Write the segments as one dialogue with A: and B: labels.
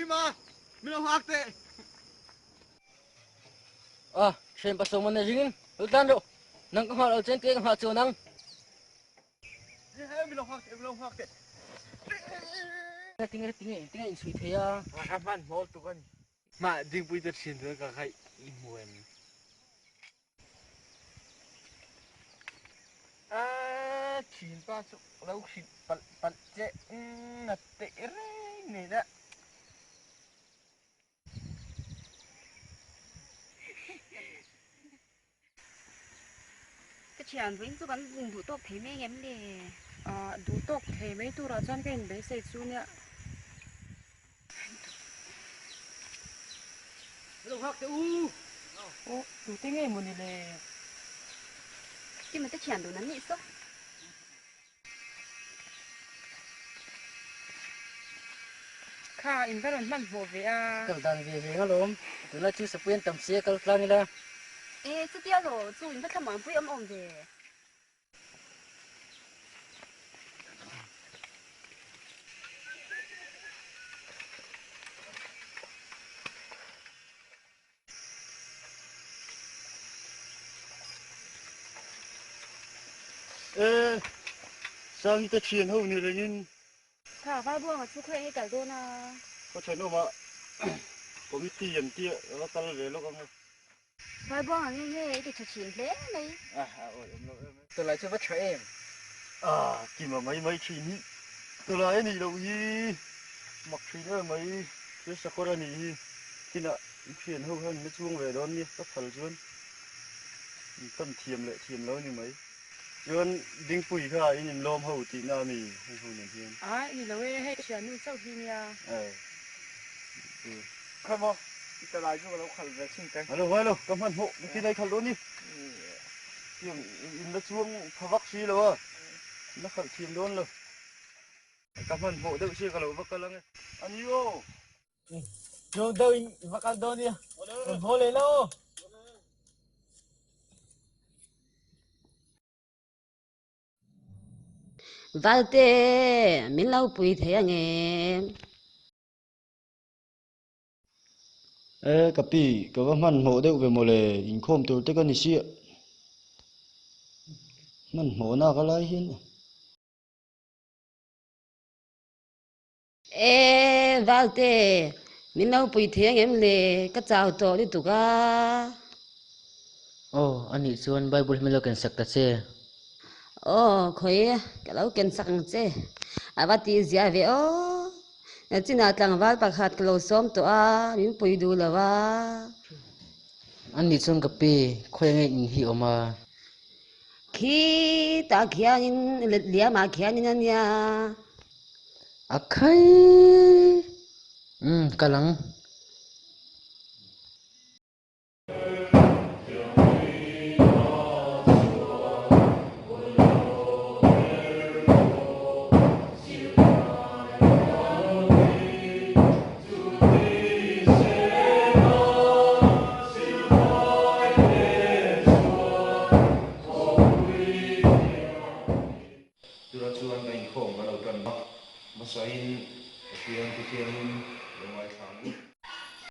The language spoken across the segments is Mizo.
A: Kima, min lo nghak teh.
B: A, ṭhian pasawm an nei ringin lo tlan rawh. Nang ka nghah lo chuan kei ka nghah chuan ang.
A: Min lo nghak teh, min lo nghak teh.
B: Tinge tinge tinge inchhui thei a.
A: A hmanhmawh tuk a ni. Mah dingpui te ṭhian chu ka khaih i hmu em? A ṭhianpa chu lo hrilh palh palh che ngat teh reng nen a.
C: Ka thian vawiin chu kan duh tawk thei mai ngem le?
D: Ah, duh tawk thei mai turah chuan ka inbeisei chu nia.
B: Hello nghak teh u!
D: Aw, tute ngei maw ni le?
C: Kima te thian dun an nih saw.
D: Kha, in va rawn hmanhmawh ve a.
B: Kal dan ve reng alawm, tunlai chu sapui an tam sia kal tlang ila.
C: E, chutia law, chu in va thlamuanpui awm awm ve.
A: E, Sangi te thian ho ni rengin.
C: Kha, Valbuanga chu khawi eng i kal dawn a?
A: Ka thenawmah committee an tia va kal ve lawk ang e.
C: Valbuanga nge nge i ti tha thin hle mai.
A: A awi awm lo em e.
B: Tawlai chu va tha em?
A: A kima mai mai thin hi tawlai a nih loh hi mak thin em mai thil sakawr a nih hi kinah in thian ho hian in la chuang ve dawn nia ka phal chuan in tan thiam leh thiam lo a ni mai. Chuan Dingpui kha in inlawm ho tihna a mi heng ho nen hian?
D: A ni lo e, hei thiannu chauh hi nia.
A: E.
E: Khaw maw, i talai chu ka lo khalh ve chhin teng.
A: Hello, hello, ka hmanhmawh bikin ai khalh dawn ni. Tiang in la chuang pha vak si lo a, la khalh thiam dawn lo. Ka hmanhmawh deuh sia ka lo va kal ang e. A ni aw.
B: Chuang deuh in va kal dawn nia. Rawn haw leh la aw.
C: Valte, min lo pui thei ang em?
A: E, ka pi, ka va hmanhmawh deuh ve mawle, inkhawm tur te ka ni siah. Hmanhmawhna ka lai hian.
C: E, Valte, min lo pui thei ang em le? Ka chau tawh lutuk a.
B: Aw, anih chuan Bible hi min lo ken sak ta che.
C: Aw, khawi, ka lo ken sak ang che. A va tih ziah ve aw. Chinah tlangval pakhat ka lo sawm tawh a, min pui duh lo a.
B: Anih chuan ka pi, khawi ange in hi awm a?
C: Khi tah khianin let liamah khianin a nia.
B: A khai! Umm, kal ang.
F: Tura chuan ka inkhawm ka lo tan a, hmasain Pathian thu thiangin lo ngaithla ang u.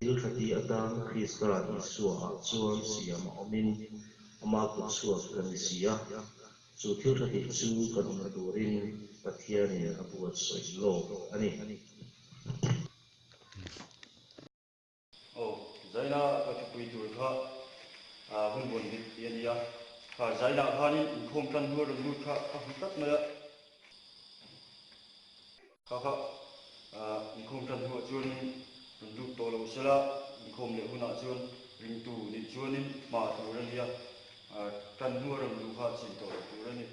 G: Thil tha ti atan Krista Isuaah chuan siam a awmin ama kut chhuak kan ni si a, chu thil tha tih chu kan awmna turin Pathianin a buatsaih lawk a ni.
A: Aw, Zaina ka thupui tur kha hun vawn dik tih a ni a, kha Zaina khanin inkhawm tan hnuai rawn lut kha ka hmu tlat mai a, kha kha inkhawm tan hnuah chuanin rawn lut tawh lo sela, inkhawm leh hunah chuan ringtu nih chuanin hma tur a ni a, tan hnuai rawn luh kha chin tawh lo tur a ni.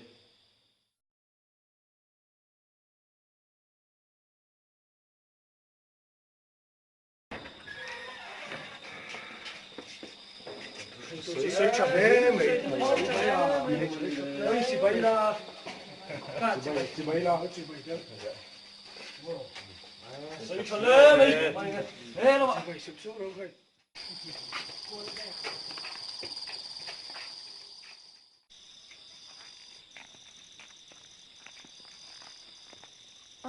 E: Sawi tha hle mai. Oi sipai la. Sipai la.
A: Sawi tha hle mai. He lama.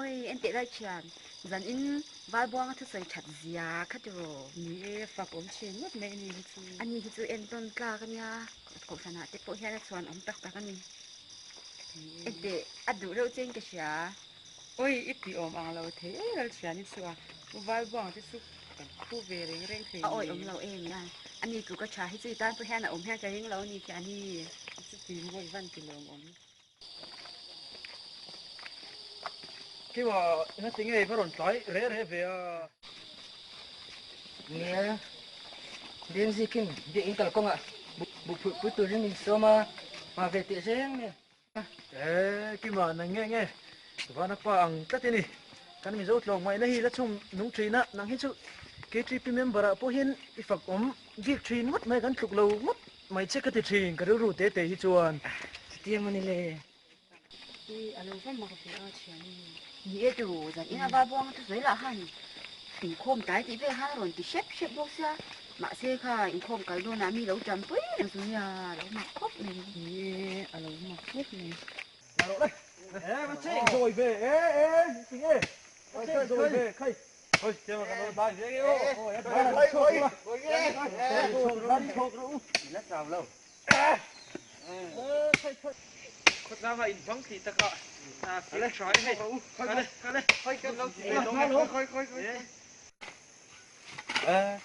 C: Oi, en teh lai thian.
H: Zan in Valbuanga thusawi that zia kha ti rawh.
D: Ni e, fak awm thin ngawt mai a ni hi chu.
H: A ni hi chu entawn tlak a nia, kohhranah te pawh hian a chhuan awm tak tak a ni. Enteh, a duh reuh che in ka hria.
D: Oi, i tih awm ang lo thei e Lalthiani chu a, U Valbuanga te chu kan khu ve reng reng thei
H: A awi awm lo em a, a ni tluk a tha hi chu i tan pawh hian a awm hian ka ring lo a ni Thiani.
D: Chuti maw i van ti lawm awm.
E: Kiwa, engati nge i va rawn tlai re re ve a?
B: Nia, Lengzikin biakinn kalkawngah buh phurh pui turin min sawm a, hma ve teh reng mai a.
E: E, Kima, nang nge nge? Vana pa ang tlat i ni. Kan Mizo tlawmngaihna hi la chhung nung thin a, nang hi chu KTP member ah pawhin i fak awm bik thin ngawt mai, kan tluk lo ngawt mai che ka ti thin, ka rilru te te hi chuan.
B: Chutia maw ni le?
D: I a lo va mak ve a thian i.
H: Ni e tu, zan ina va buang a thusawi lah khan inkhawm tlai tih vel khan a rawn ti hrep hrep bawk sia, mahse kha inkhawm kal dawnah mi lo ṭam pui reng chu nia, a lo mak khawp mai.
D: Ni e, a lo mak khawp mai.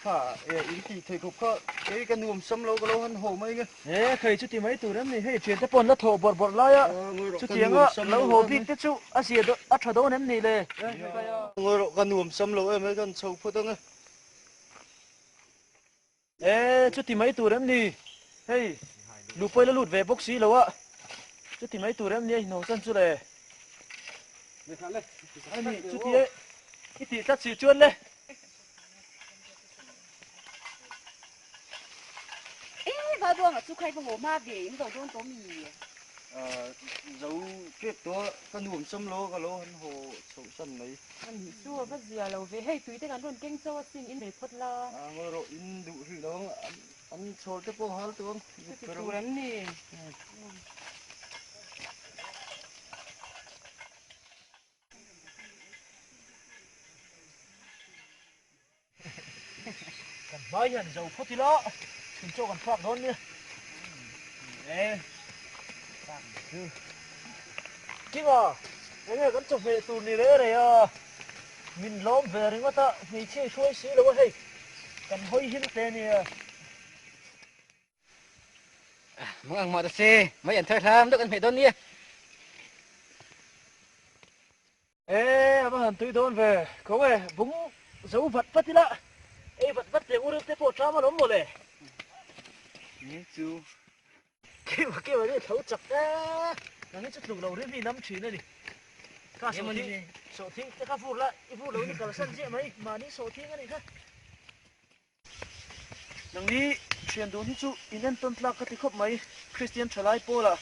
A: Kha in tih theih khawp kha kei ka nuam sam lo ka lo han haw mai nge.
E: E khei chuti mai tur em ni hei thian te pawh an la thawh bawrh bawrh lai a chutianga lo haw bik te chu a zia a tha dawn em ni le.
A: Ngawi rawh ka nuam sam lo em hei kan chho phawt ang e.
E: E chuti mai tur em ni hei lupawi la lut ve bawk si lo a chuti mai tur em ni a inho chan chu le. Ani chuti e i tih tlat si chuan le.
H: E Valbuanga chu khai va haw hma ve in zo dawn tawh mi?
A: Zo pek tawh ka nuam sam lo ka lo han haw chhoh san mai.
D: Ani chu a va zia lo ve hei tui te kan rawn keng chauh asin in nei phawt la.
A: Ngawi rawh in duh hrih lo ang an chhawr te pawh hal tawh ang.
D: Chuti tur an ni.
E: Kan hmai hian zo phawt ila chhun chaw kan thlak dawn nia. E Kinga enge kan chawhmeh tur ni reh reh a min lawm ve ringawt a hmeichhia i hruai si lo a hei kan hawi hil te nia.
B: Mang ang mah ta se mai an thar hlam deuh kan hmeh dawn nia.
E: E, a va han tui dawn ve. Ko e, bung zo vat vat ila, ei vat vat teh ur te pawh ṭam alawm maw le.
A: Ni chu.
E: Keimah keimah hi a tho chak e, nang hi chu tluk lo rim hi nam ṭhin a ni. Kha sawhthing, sawhthing te kha vur la, i vur lo in i kalsan ziah mai, mahni sawhthing a nih kha. Nangni thian dun hi chu in entawn tlak ka ti khawp mai. Kristian thalai pawlah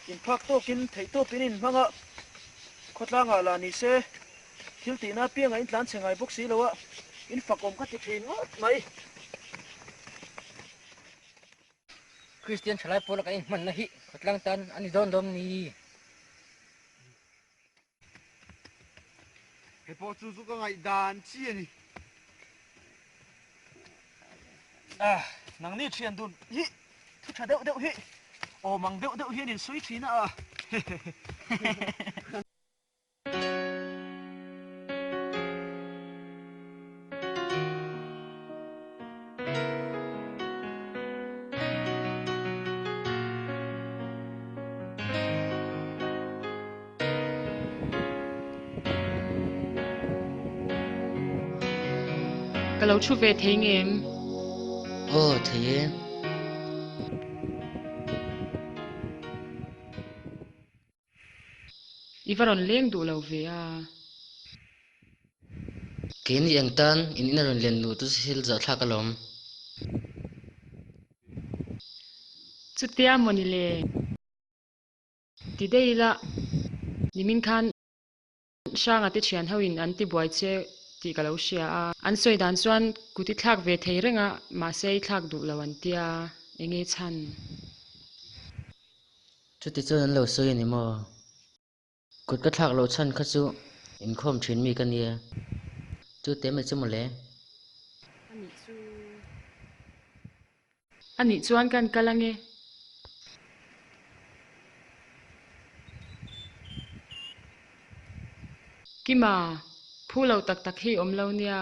E: inphak tawkin theihtawpin in hmang a, khawtlangah lah ni se thil tihna apiangah in tlan chhe ngai bawk si lo a, in fakawm ka ti thin ngawt mai.
B: Kristian thalai pawla kan inhmanna hi khawtlang tan a ni dawn lawm ni?
A: He pawh chu chu ka ngaihdan chi a ni.
E: Ah, nangni thian dun hi thu tha deuh deuh hi awm ang deuh deuh hian in sawi thin a.
D: Ka lo thu ve thei ngem?
B: Aw, thei e.
D: I va rawn leng duh lo ve a.
B: Keini ang tan in ina rawn len luh chu thil zahthlak alawm.
D: Chutia maw ni le? Ti daih ila, nimin khan Hranga te thian ho in an ti buai che tih ka lo hria a. An sawi dan chuan kut i thlak ve thei reng a, mahse i thlak duh lo an tia, enge chhan?
B: Chuti chuan an lo sawi a ni maw? Kut ka thlak loh chhan kha chu inkhawm thin mi ka nia.
I: Chu te mai chu mawle.
D: Anih chu. Anih chuan kan kal ange. Kima, phu lo tak tak hi awm lo nia.